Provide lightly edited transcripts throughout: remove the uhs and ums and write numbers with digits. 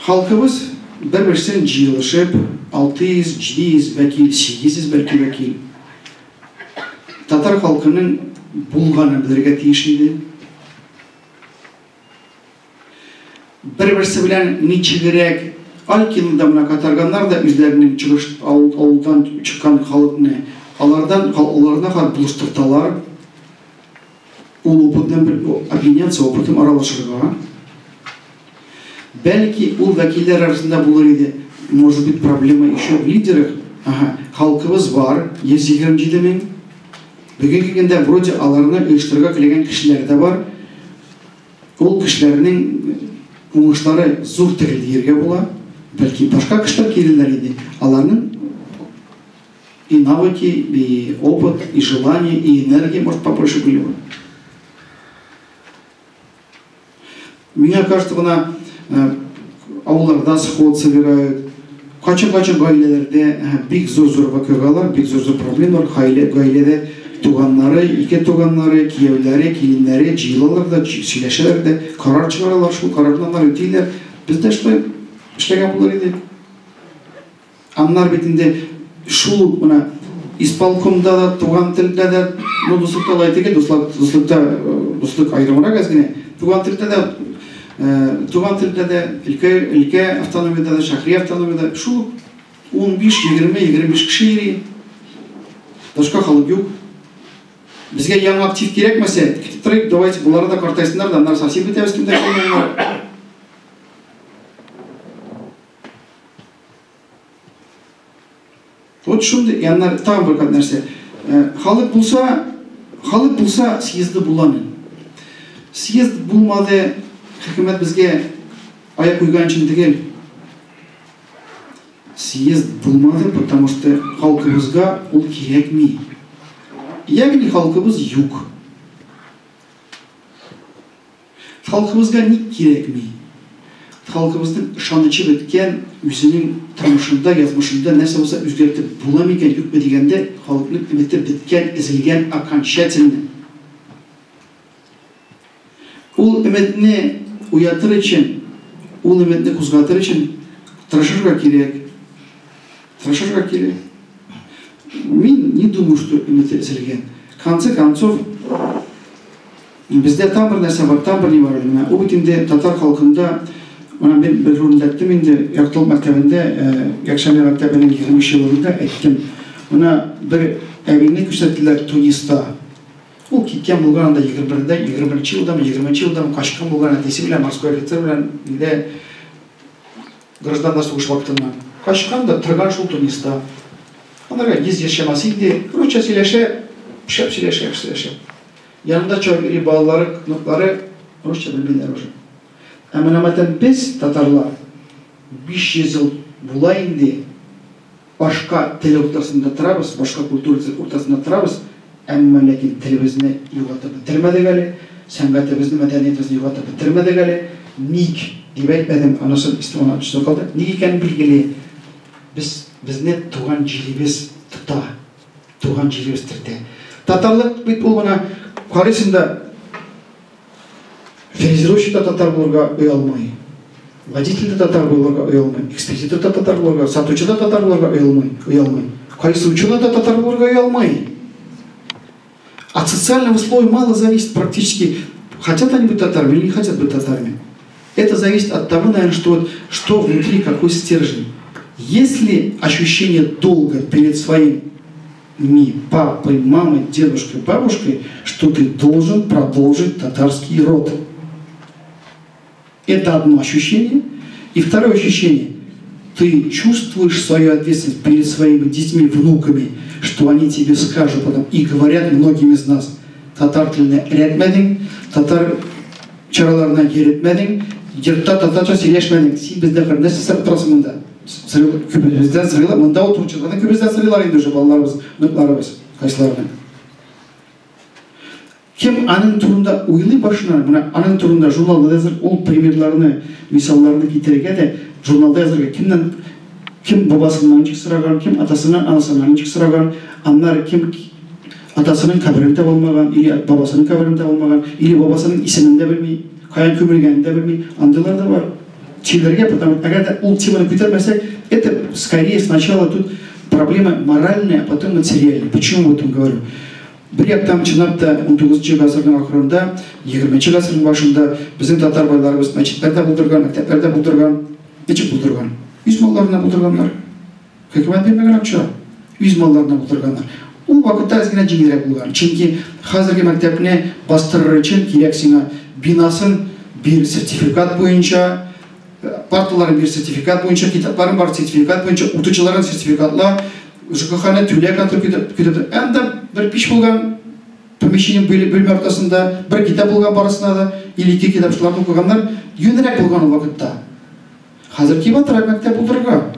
Халкыбыз бер-берсен җыелышып, 600, 700 вәкил, 800 бәлки вәкил, татар халкының булганын белергә тиеш иде. Бер-берсе белән ничегрәк Алькины да менә катарганнар да үзләренең чыгыш авылдан чыккан халыкны алардан аларына кадәр булыштырталар. Ул опыт белән бер обменяться опытом аралашырга. Бәлки ул вәкилләр арасында булыр иде. Может быть, проблема еще в лидерах. Ага, халкыбыз бар, 127 мең. Бүгенге көндә вроде аларны оештырырга теләгән кешеләр дә бар. Ул кешеләрнең уңышлары зур түгел дияргә була. Бәлки башка кешеләр килерләр иде. Аларның и навыки, и опыт, и желание, и энергия, может, побольше были бы. Мне кажется, менә авылларда сход собирают. Кайчан-кайчан гаиләләрдә бик зур-зур вакыйгалар, бик зур-зур проблемалар, гаиләдә туганнары, ике туганнары, кияүләре, киленнәре җыелалар да, сөйләшәләр дә, карар чыгаралар, шул карарны алар үтиләр. Без дә шулай эшләгән булыр идек. Аннар бит инде шул ук менә исполкомда да, туган телдә дә, ну, дуслыкта алай түгел, дуслар, дуслыкта, дуслык аерымрак әз генә. Туган телдә дә, туган телдә дә, өлкә, өлкә автономиядә дә, шәһри автономиядә шул ук 15, 20, 25 кеше йөри. Башка халык юк. Безгә яңа актив кирәкмәсә, көтеп торыйк, давайте болары да картайсыннар да, аннары совсем бетәбез, кемдә калмыйлар. Вот шундый, яннар тагын бер кат нәрсә. Халык булса, халык булса съезды буламы? Съезд булмады, хөкүмәт безгә аяк куйган өчен түгел. Съезд булмады, потому что халкыбызга ул кирәкми. Ягъни халкыбыз юк. Халкыбызга ник кирәкми? Халкыбызның ышанычы беткән, үзенең тормышында, язмышында нәрсә булса үзгәртеп була микән, юкмы дигәндә, халыкның өмете беткән, өзелгән окончательно. Ул өметне уятыр өчен, ул өметне кузгатыр өчен тырышырга кирәк. Тырышырга кирәк. Мин не думаю, что өмете өзелгән. В конце концов, Бездә тагын бер нәрсә бар, тагын бер ни бар әле менә. Ул бит инде татар халкында, менә мин бер урында әйттем инде, Яктылык мәктәбендә, якшәмбе мәктәбенең 23 еллыгында әйттем. Менә бер әбине күрсәттеләр Туниста. Ул киткән булган анда 21-дә, 21 елдамы, 20 елдамы качкан булган әтисе белән, морской офицер белән, нидә гражданнар сугышы вакытыннан. Качкан да торган шул Туниста. Анарга 100 яшь чамасы инде, русча сөйләшә, шәп сөйләшә, яхшы сөйләшә. Янында чабып йөри балалары, внуклары русча белмиләр уже. Ә менә мәтән без, татарлар, 500 ел була инде башка тел уртасында торабыз, башка культура уртасында торабыз, әмма ләкин телебезне югалтып бетермәдек әле, сәнгатебезне, мәдәниятебезне югалтып бетермәдек әле. Ник дип әйтмәдем, анысы истә калды. Ник икәнен билгеле. Без безне туган җиребез тота. Туган җиребез төртә. Татарлык бит ул менә карыйсың да фрезеровщик та татар булырга оялмый. Водитель дә татар булырга оялмый, экспедитор да татар булырга, сатучы да татар булырга оялмый, оялмый. Кайсы ученый да татар булырга оялмый. От социального слоя мало зависит практически, хотят они быть татарами или не хотят быть татарами. Это зависит от того, наверное, что, вот, что внутри, какой стержень. Если ощущение долга перед своими папой, мамой, дедушкой, бабушкой, что ты должен продолжить татарский род. Это одно ощущение. И второе ощущение. Ты чувствуешь свою ответственность перед своими детьми, внуками, что они тебе скажут потом, и говорят многим из нас, татар теленә өйрәтмәдең, татар чараларына йөртмәдең, йортта татарча сөйләшмәдең, син бездә нәрсә сорап торасың монда? Күбебездән сорыйлар, монда утыручылардан күбебездән сорыйлар инде уже балаларыбыз, внукларыбыз, кайсыларының. Кем аның турында уйлый башына, менә аның турында журналда языр, ул примерларны, мисалларны китерергә дә журналда язырга кемнән кем бабасыннан ничек сораган, кем атасыннан, анасыннан ничек сораган, аннары кем атасының каберен таба алмаган, или бабасының каберен таба алмаган, или бабасының исемен дә белми, каян күмелгәнен дә белми, андыйлар да бар. сөйләргә, потому что әгәр дә ул теманы күтәрмәсәк, это скорее сначала тут проблема моральная, а потом материальная. Почему об этом говорю? Бер яктан, чынлап та, 19 гасырның ахырында, 20 гасырның башында безнең татар байларыбыз мәчетләр дә булдырган, мәктәпләр дә булдырган. Ничек булдырган? Үз малларына булдырганнар. Хөкүмәт бирмәгән акча. Үз малларына булдырганнар. Ул вакытта әз генә җиңелрәк булган. Чөнки хәзерге мәктәпне бастырыр өчен кирәк сиңа бинасын бир сертификат буенча, парталарын бир сертификат буенча, китапларын бар сертификат буенча, укытучыларын сертификатла, ЖКХны түлә контроль көтеп. Анда бер пич булган помещение бүлмә уртасында, бер китап булган барысына да, или ике китап шуларны укыганнар, юньрәк булган ул вакытта. Хәзер кыйбатрак мәктәп булдырырга.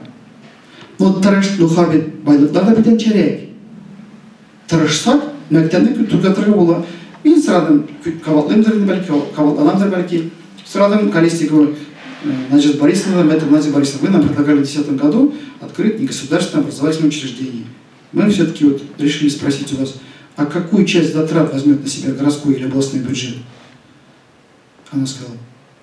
Но тырыш, ну бит байлыклар да бүтәнчәрәк. Тырышсак, мәктәпне туктатырга була. Мин сорадым, кабатлыймдыр инде бәлки, кабатланамдыр бәлки. Сорадым Колесникову Надежда Борисовна, это Надя Борисовна, вы нам предлагали в 2010 году открыть негосударственное образовательное учреждение. Мы все-таки вот решили спросить у вас, а какую часть затрат возьмет на себя городской или областной бюджет? Она сказала,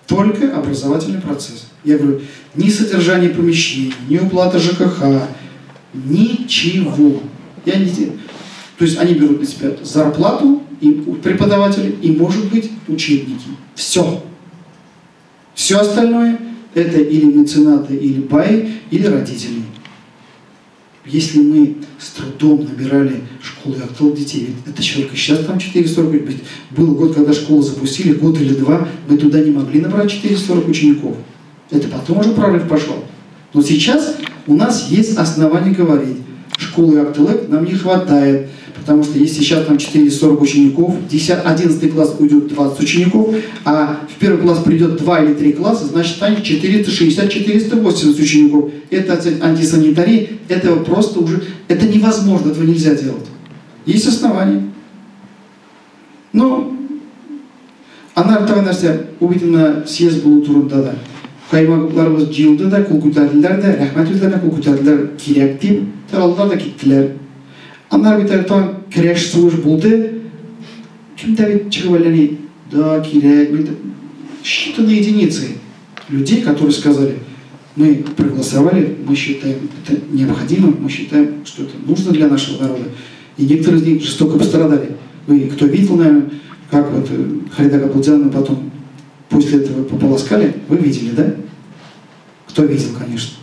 только образовательный процесс. Я говорю, ни содержание помещений, ни уплата ЖКХ, ничего. Я не... То есть они берут на себя зарплату и преподаватели, и, может быть, учебники. Все. Все остальное это или меценаты, или баи, или родители. Если мы с трудом набирали школу и детей, ведь это человек сейчас там 440, был год, когда школу запустили, год или два, мы туда не могли набрать 440 учеников. Это потом уже прорыв пошел. Но сейчас у нас есть основания говорить, школы Актылык нам не хватает, потому что если сейчас там 440 учеников, 10, 11 класс уйдет 20 учеников, а в первый класс придет 2 или 3 класса, значит станет 460-480 учеников. Это антисанитария, этого просто уже, это невозможно, этого нельзя делать. Есть основания. Но аннары тагын нәрсә, ул бит менә съезд булу турында да. Каймакларыбыз җыелды да, кул күтәрделәр дә, рәхмәт үзләренә кул күтәрделәр, кирәк дип, таралдылар да киттеләр. Аннары бит әле тагын көрәш сугыш булды. Кем дә бит чыгып әллә ни, да, кирәк, считанные единицы людей, которые сказали, мы проголосовали, мы считаем это необходимым, мы считаем, что это нужно для нашего народа. И некоторые из них жестоко пострадали. Вы, кто видел, наверное, как вот Халида Габдулзяновна потом после этого пополоскали, вы видели, да? Кто видел, конечно.